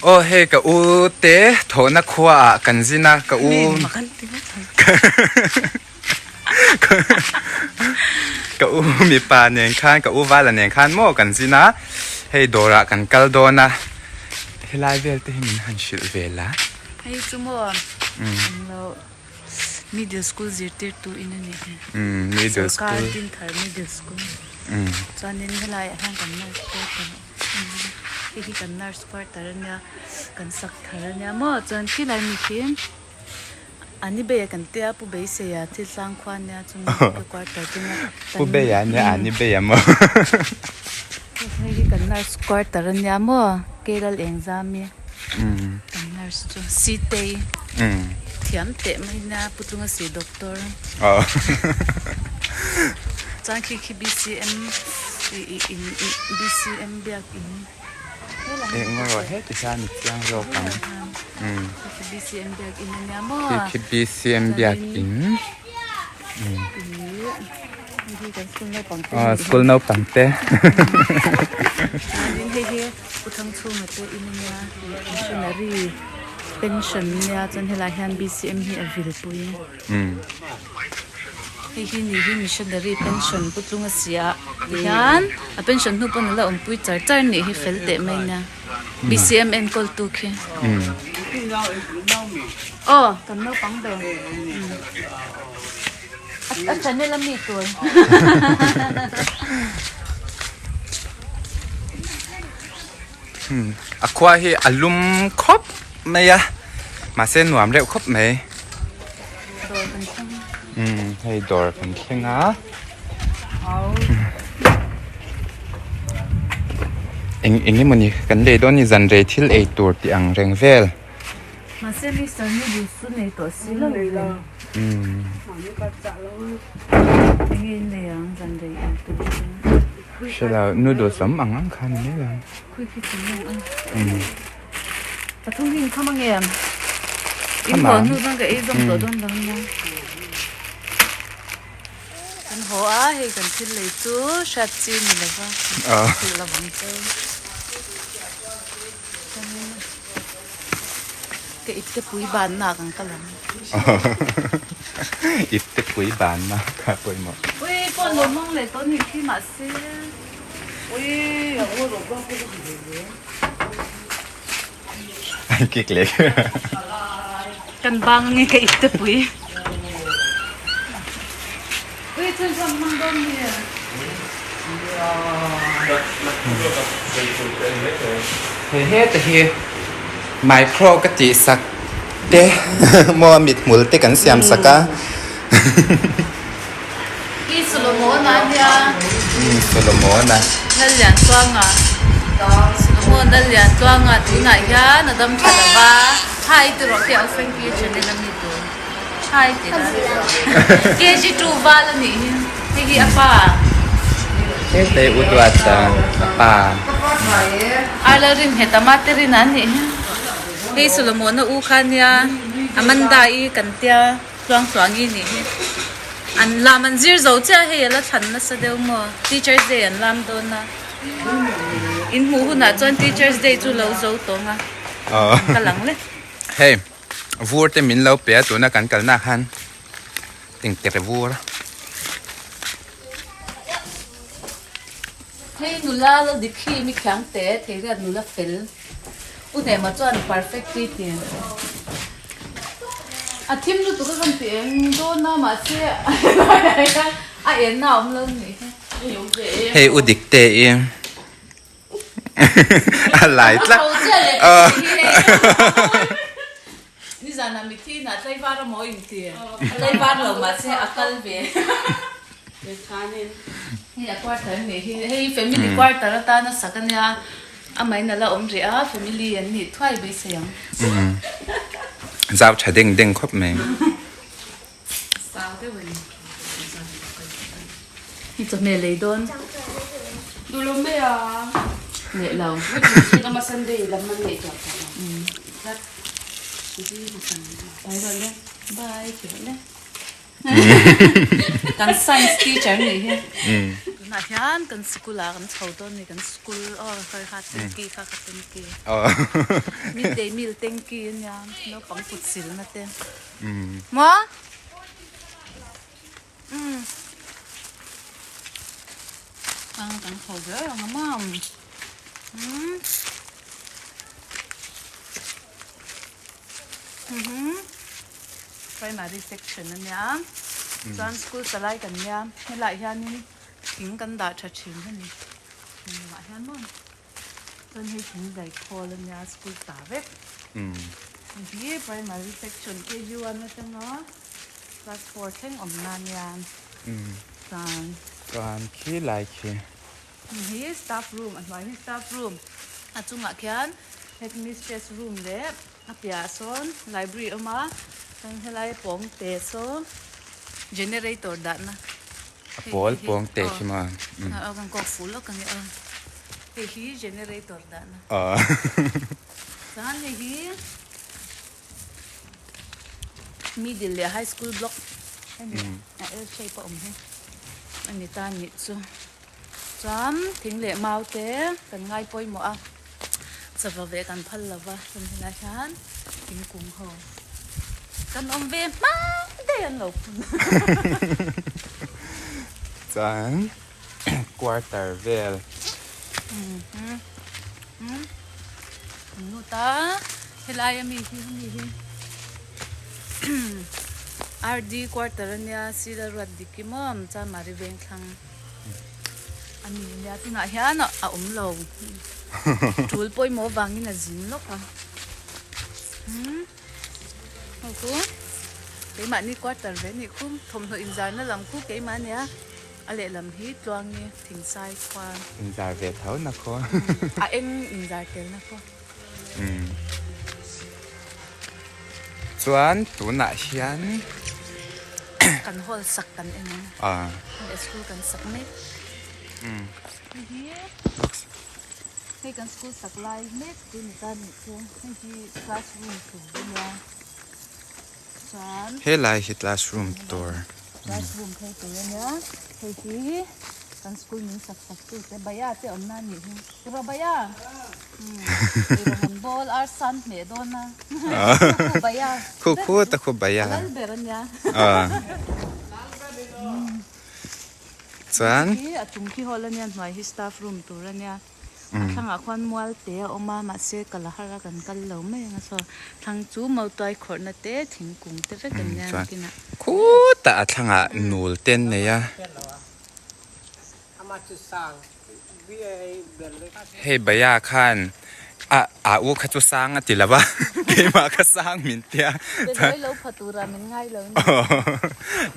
Aw hei ka u te thawhna khua ah kan zin a ka u ka u mipa nen khan ka u vala nen khan maw kan zin a hei dawrah kan kal dawn a helai vel te hi min han hrilh ve la. Hei chu maw englo middle school zirtirtu in a nih hi middle school sorkar Dinthar middle school chuanin helaiah hian kan nurse quarter hei hi kan nurse quarter a nia kan sak thar a nia maw chuan khilai mi khi Ani beia kan tia Pu Beiseia thil tlang khua nia chumi ka quarter te nia Pu Beia nia ani beia maw Hei hi kan nurse quarter a nia maw Keilal Engzami kan nurse chu Sitei thiam teh mai nia Pu Tlunga si doctor chuan khi khi BCM BCM biakin. Eng erawh heti hian i chiang zawk ang. Khi BCM biakin a nia maw? Khi khi BCM biakin. Aw school naupang te. Chuanin hei hi Pu Thangchhunga te in a nia missionary pension a nia chuan helaiah hian BCM hi a vilpui. Hei hi ni hi missionary pension pu tlung a si a tihian a pension hnu pawn a la awmpui char char nih hi fel teh mai nia bcm enkawl tu khi aw kan naupang ber a channel a mi tur. A khua hi a lum khawp mai a mahse nuam reuh khawp mai. Umm hei dawr kan thleng a eng eng emawni kan lei dawn a ni zan rei thil ei tur tih ang reng vel. Mahse Mister Noodles chu nei tawh si lo ve. Umm. Enge in nei ang zan rei ei tur chu. Hre lo noodles awm ang ang kha ni mai lo. Khui khi chu ang ang. Umm. Pathum hi inkham ang em? In haw hnu chuan ka ei zawm tawh dawn lo nia. Kan haw a, hei kan thil lei chu hriat chi ni lo va, thil lo vang che. Ka ipte pui banna kan kal ang. Ipte pui banna kha pawimawh. Ui, pawh lo hmang leh tawh nih khi mahse. An kik leh Kan bang nge ka ip te pui. Ui chun chuan hmang dawn mi. Hei heta hi micro ka tih sak te maw mithmul te kan siam sak a. I Solomon-a nia. Umm Solomon-a. Lalliantluanga. Solomon Lalliantluanga tunah hian a dam tha lo va. Hi ti rawh khi au Frankie channel a mi tur. Hi ti la. KG2 val a nih hi. Hei hi a pa. Hei u Duata a pa. Arla rin nghet a mate rin an nih hi. Hei Solomon-a u kha nia Amanda-i kan tia. Tluangtluangi nih hi an lam an zir zo chiah hei a la thlan nasa deuh maw Teachers Day an lam dawn a in hmuh hunah chuan Teachers Day chu lo zo tawng a ka lang le. Hei vur te min lo pe a tuna kan kalna khan engter vur. Hei nula la dik hi mi khiang te thei riat nula fel. U Hnema chuan perfect tui ti. A thim lutuk a kan ti eng dawn a mahse a enna a awm lo nih hi. Hei u dik te i a lai tlat. Nizan ah mithi inah tlaivar a maw in ti. A tlaivar lo mahse a kal ve. Hei a quarter nih hi. Hei family quarter atana sak a nia. Amahin a la awm rih a, family an nih thuai beisei ang. Zau tha deng deng khawp mai. Zau deuh a ni. Hi chawhmeh lei dawn. Duh lo mai a. Leh lo. Sunday lam an neih tawh tawh. Bye rawh le. Bye ti rawh le. Kan science teacher nih hi. Tunah hian kan sikul ah kan chho dawn a ni, kan school aw hawi kha tanki kha ka tanki midday meal tanki a nia naupang kut silna te maw umm ang kan chho zel ang a maw umm Primary section a nia chuan school palai kan nia helaiah hianin thing kan dah tha thin a ni engah hian maw chuan hei thing zai khawl a nia school ta vek hei hi primary section kg one atanga class four thleng awmna a nia chuan chuan khilai khi Hi staff room a hnuai hi staff room a chungah khian headmistress room leh a piahah sawn library a awm a chuan helai pawng te saw generator dahna a pawl pawng te khi maw a kan kawk fuh lawk ang e aw hei hi generator dahna chuan hei hi middle leh high school block a ni a L shape a awm hi a ni ta nih chu. Chuan thing leh mau te kan ngai pawimawh a, chava ve kan phal lo va, chuan helai hian thingkung ho kan awm ve hma daih an lo phun. Chuan quarter vel. Kan lut a, helai ami hi hemi hi RD quarter ania Sila ruat dik i maw Chamari Vengthlang. A ni nia tunah hian a awm lo tul pawimawh vangin a zin lawk a umm hei chu keimahni quarter ve anih khu thawmhnaw inzarna lam khu keimah ania a lehlam hi tluangi thingsai khua inzar ve tho na khaw a eng inzar tel na khaw umm chuan tunah hian. Kan hall sak kan en ang. Ah. Hei school kan sak mek. Umm. Hei hi hei kan school sak lai mek chu ni ta nih chu. Hei hi classroom tur a nia. Chuan. Helai hi classroom tur. Classroom phei tur a nia. Hei hi kan school min sak sak tu te Baya te awmna a nih hi. Tura Baya. Umm. Eirawng an bawl ar san hmeh dawn a. Khu Baya. Khu khu ta khu Baya. A lal ber a nia. Chuan. Hi a chung khi hall a nia hnuai hi staff room tur a nia. A thlangah khuan mual te a awm a mahse kal a har a kan kal lo mai ang a saw thlang chu mautuai khawrhna te thingkung te vek an nia nakinah. Khutah a thlangah nul te an nei a. Hei Baya khan a a u kha chu sang a ti lo va keimah kha sang min tia. Behlawi lo pha turah min ngai lo ni.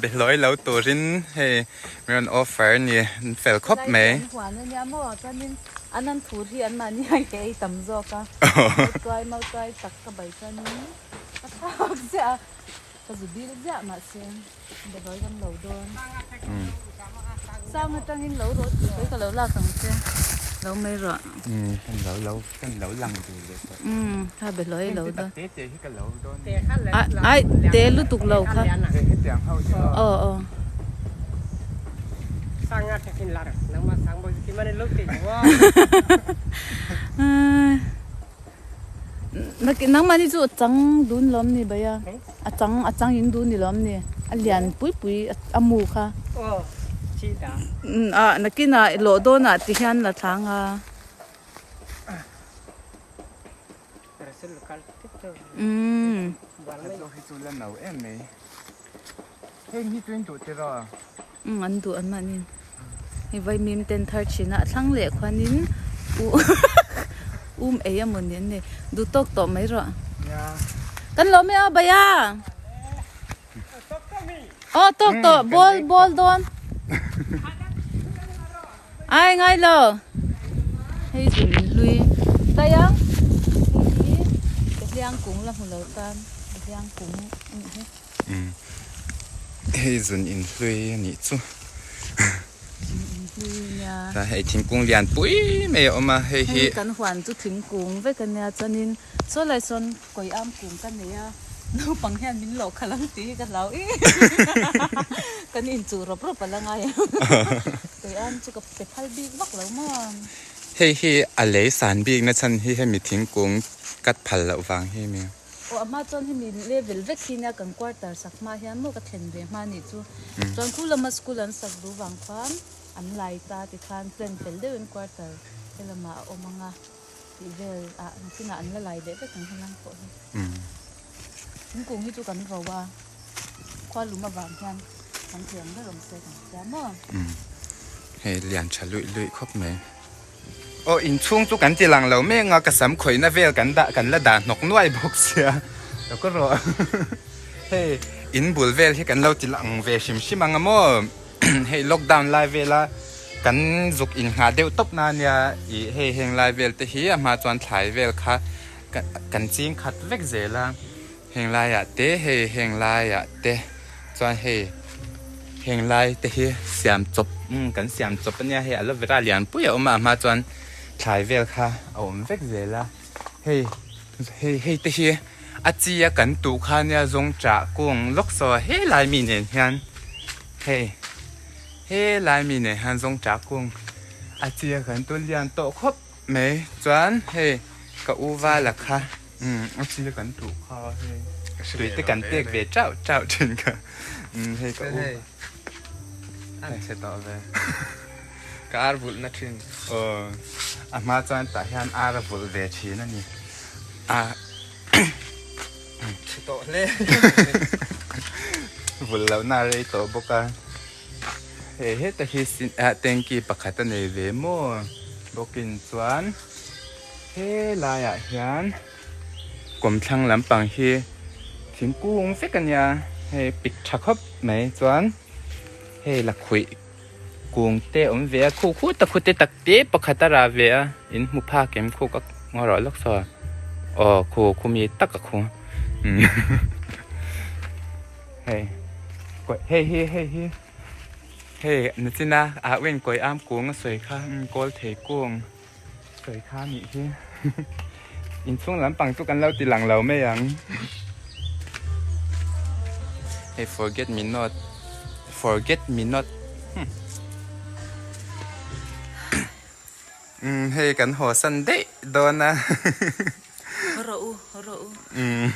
Behlawi lo turin hei min rawn offer a ni an fel khawp mai. Helai hi an huan a nia maw chuanin an an phur hi an mahni a ke ei tam zawk a mautuai mautuai tak ka bai chuanin ka thlak ziah a ka zu dil ziah mahse Behlawi kan lo dawn. Sang atangin lo rawh tih kei ka lo lak ang che. Lo mai rawh. Umm kan lo lo kan lo lang tur leh tawh. Umm kha behlawi lo dawn. Te te hi ka lo dawn. Ai te lutuk lo kha. Hetiang ho hi aw. Aw aw. Nangmahni chu a chang dun lawm ni Bhaiya? A chang a chang in dun ni lawm ni? A lian pui pui a mu kha. A nakinah lawh dawnah ti hian la thlang a. Umm. Umm an duh an mahni hei vaimim ten thar thin a a thlang leh khuanin u um ei emaw ni an nei duh tawk tawh mai rawh kan lo mai a baya aw tawk tawh ball ball dawn ai ngai lo hei zun in hlui daih a hei hi behliang kung la hmu lo tan behliang kung a nih hi. Umm hei zun in hlui a nih chu zun in hlui nia chuan hei thingkung lian pui mai a awm a hei hi hei kan huan chu thingkung vek a nia chuanin saw lai sawn kawi am kung ka nei a. Naupang hian min lawh khalh ang tih hi ka hlau ih kan inchuh rawp rawp a la ngai ang. Kei an chu ka pe phal bik vak lo maw. Hei hi a lei san bik na chhan hi hemi thingkung cut phal loh vang hi mi. Aw a hma chuan hemi level vek hi nia kan quarter sak hma hian maw ka thlen ve hma nih chu. Chuan khu lama school an sak duh vang khan an lai ta tikhan plan fel deuhin quarter helamah a awm ang a. Tih vel ah nachinah an la lai leh vek ang helang pawh hi. Thingkung hi chu kan vo a, khua lum avang hian kan thei ang ber awm se kan tia maw. Hei lian tha luih luih khawp mai. Aw inchhung chu kan ti lang lo mek a, ka sam khawihna vel kan dah kan la dah hnawk nuai bawk sia. Lo ka rawh. Hei in bul vel hi kan lo ti lang ve hrim hrim ang a maw. Hei lockdown lai vela kan zuk inngah deuh tawp na ania ih hei heng lai vel te hi a hma chuan thlai vel kha kan ching khat vek zel a heng laiah te hei heng laiah te chuan hei heng lai te hi siam chawp umm kan siam chawp ania hei aloe vera lian pui a awm a a hma chuan thlai vel kha a awm vek zel a hei hei hei te hi a chi a kan tuh kha ania zawng chah kung lawk saw helai mi nen hian. Hei he lai mi nen hian zawng ṭah kung a chia kan tu lian tawh khawp mai chuan hei ka u vala kha umm a chia kan tuh kha hei tui te kan pek ve chauh chauh thin kha umm hei ka u an chhe tawh ve ka ar vulh na thin aw a hma chuan tah hian ar a vulh ve thin a ni a. Chhe tawh hle. Vul lohna a rei tawh bawk a. Hei heta hi tanky pakhat a nei ve maw bawkin chuan helaiah hian kawmthlang lampang hi thingkung vek a nia hei pik tha khawp mai chuan hei lakhuih kung te a awm ve a khu khu tak khu te tak te pakhat a rah ve a in hmu phak em khu ka ngaw rawh lawk saw aw khu khu mi tak a khu hei hei hi hei hi hei nachina ah wen kawi am kung a sawi kha kawl thei kung sawi kha a nih hi inchhung lampang chu kan lo ti lang lo mai ang hei forget me not forget me not umm hei kan haw san daih dawn a haw rawh u haw rawh u umm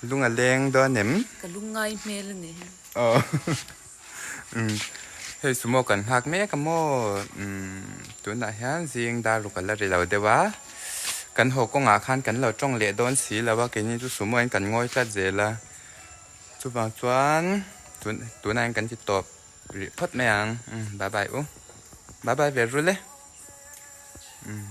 lung a leng dawn em ka lung ngai hmel a ni aw Umm hei sumo kan nghak mek a maw umm tunah hian zing dar ruk a la ri lo deuh a kan haw kawngah khan kan lo tawng leh dawn si lo a keini chu sumo in kan ngawi tlat zel a chuvang chuan tun tunah hian kan ti tawp rih phawt mai ang umm bye bye u bye bye ve rul e umm.